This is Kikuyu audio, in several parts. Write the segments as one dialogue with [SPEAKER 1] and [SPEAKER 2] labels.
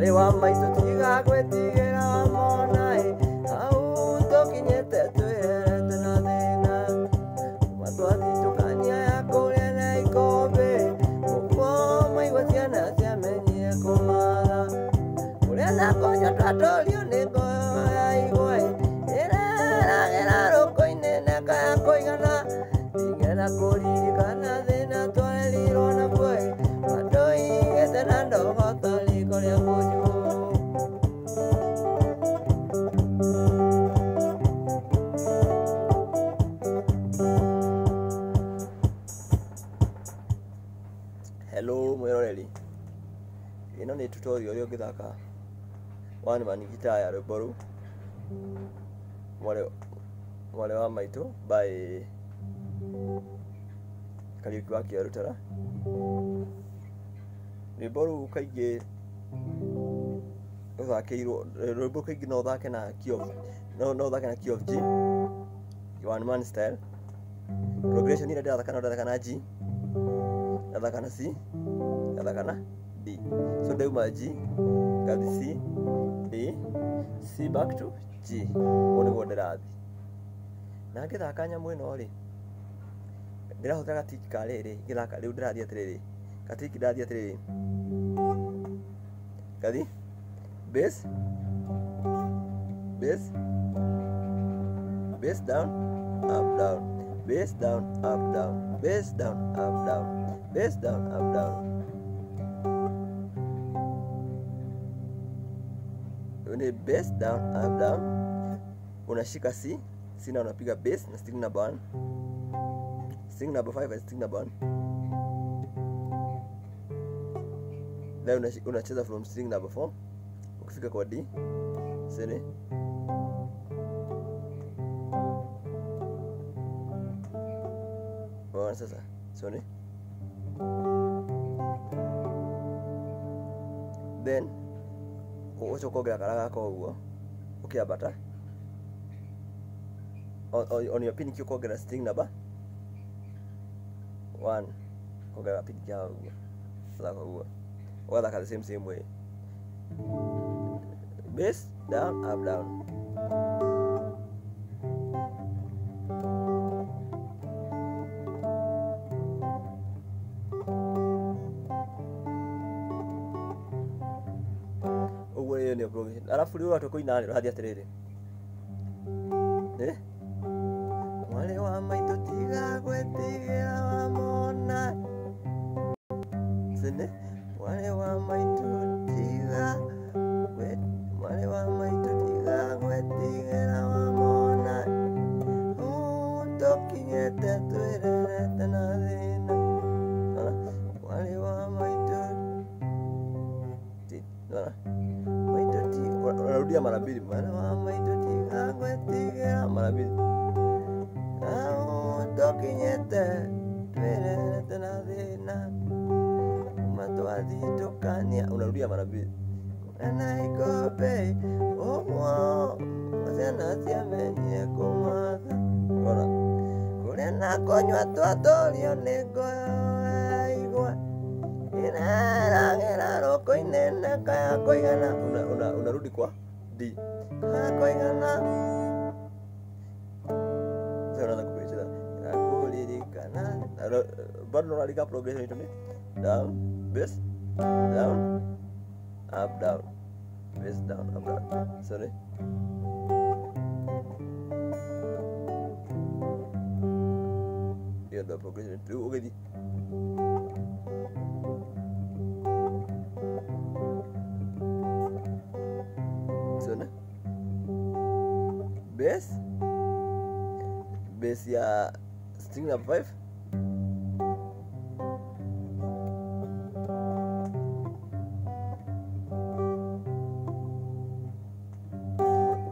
[SPEAKER 1] Mwarĩ wa maitũ tiga gwĩtigĩra wamona hau tũkinyĩte twĩrerete na thĩna. Kuma twathitũkania ya kũrĩa na ikũmbĩ, ũguo maigua ciana ciamenyire kũmatha. Kũrĩa na kũnyua twatũrio nĩ ngoro ya igwa, ĩreragĩra rũkũ-inĩ na ĩkaya kũigana. Ndingĩenda kũririkana thĩna twarerirwo naguo, watũigĩte na ndogo ta riko rĩa mũnju.
[SPEAKER 2] Hello mwiroreri, ĩno nĩ tutorial ũrĩa ũngĩthaka one man guitar ya rwĩmbo rũu mwarĩ wa maitũ by Kariũki wa Kĩarutara. Rwĩmbo rũu kaingĩ rũthakĩirwo, rwĩmbo kaingĩ no ũthake na key of, no ũthake na key of G, one man style. Progression ĩrĩa ndĩrathaka no ndĩrathaka na G, ndathaka na C, ndathaka na D. So ndauma G, ngathi C, D, C back to G. Ũguo nĩguo ndĩrathi. Na ngĩthaka nyamũ ĩno rĩ, ndĩrahũthĩra gatiki ka rĩrĩ, ngĩthaka rĩu ndĩrathiĩ atĩrĩrĩ, gatiki ndĩrathiĩ atĩrĩrĩ, ngathi bass, bass, bass down, up down, bass down, up down, bass down, up down, bass down, up down. Ni bass down, up down. Unashika C, C na unapiga bass na string number 1, string number 5 and string number 1. Then unacheza from string number 4 ukifika kwa D, C. Unaona sasa, sorry. Then ucoka ũkongerera kara gaka ũguo ũkĩambata on your pinky ũkongerera string number 1, ũkongerera pinky hau ũguo, ũgathaka ũguo, ũgathaka the same way, bass down, up down. Ũguo ĩyo nĩyo progression. Arabu rĩu watua kũina rĩ, ũrathiĩ atĩrĩrĩ, mwarĩ wa maitũ tiga gwĩtigĩra wamona, sini, mwarĩ wa maitũ tiga, mwarĩ wa maitũ tiga gwĩtigĩra wamona, tũkinyĩte twĩrerete na thĩna. Mwarĩ wa maitũ unarudia mara mbili, mwana wa maitũ tiga gwĩtigĩra, mara mbili, tũkinyĩte twĩrerete na thĩna, kuma twathitũkania, unarudia mara mbili, kũrĩa na ikũmbĩ ũguo ciana ciamenyire kũmatha. Ũrona, kũrĩa na kũnyua twatũrio nĩ ngoro ya igwa, ĩreragĩra rũkũ-inĩ na ĩkaya kũigana. Unarudi kwa D, kaya kũigana. Sasa unaanza kucheza nakuririkana, bado unaandika progression itu ni down, bass down, up down, bass down, up down. Sorry. Hiyo ndio progression tu ũgĩthiĩ. Sorry. Bass, bass ya string number 5,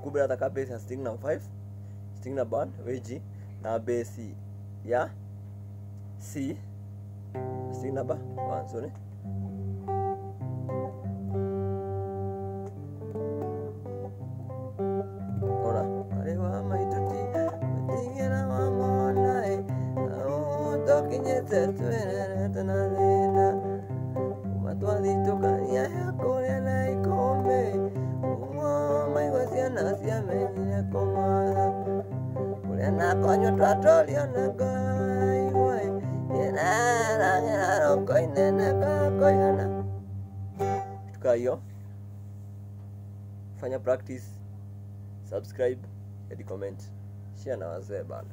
[SPEAKER 2] kumbe nataka bass ya string number 5, string number 1 wĩ G, na bass ya C, string number 1. Sorry. Ona, mwarĩ wa maitũ tiga gwĩtigĩra wamona, tũkinyĩte twĩrerete na thĩna, kuma twathitũkania ya kũrĩa na ikũmbĩ.
[SPEAKER 1] ciana ciamenyire kũmatha kũrĩa na kũnyua twatũrio na ngaigua ĩraragĩra rũko-inĩ na gakoigana.
[SPEAKER 2] Kitu kaa hiyo. Fanya practice, subscribe, hadi comment, share na wazee bana.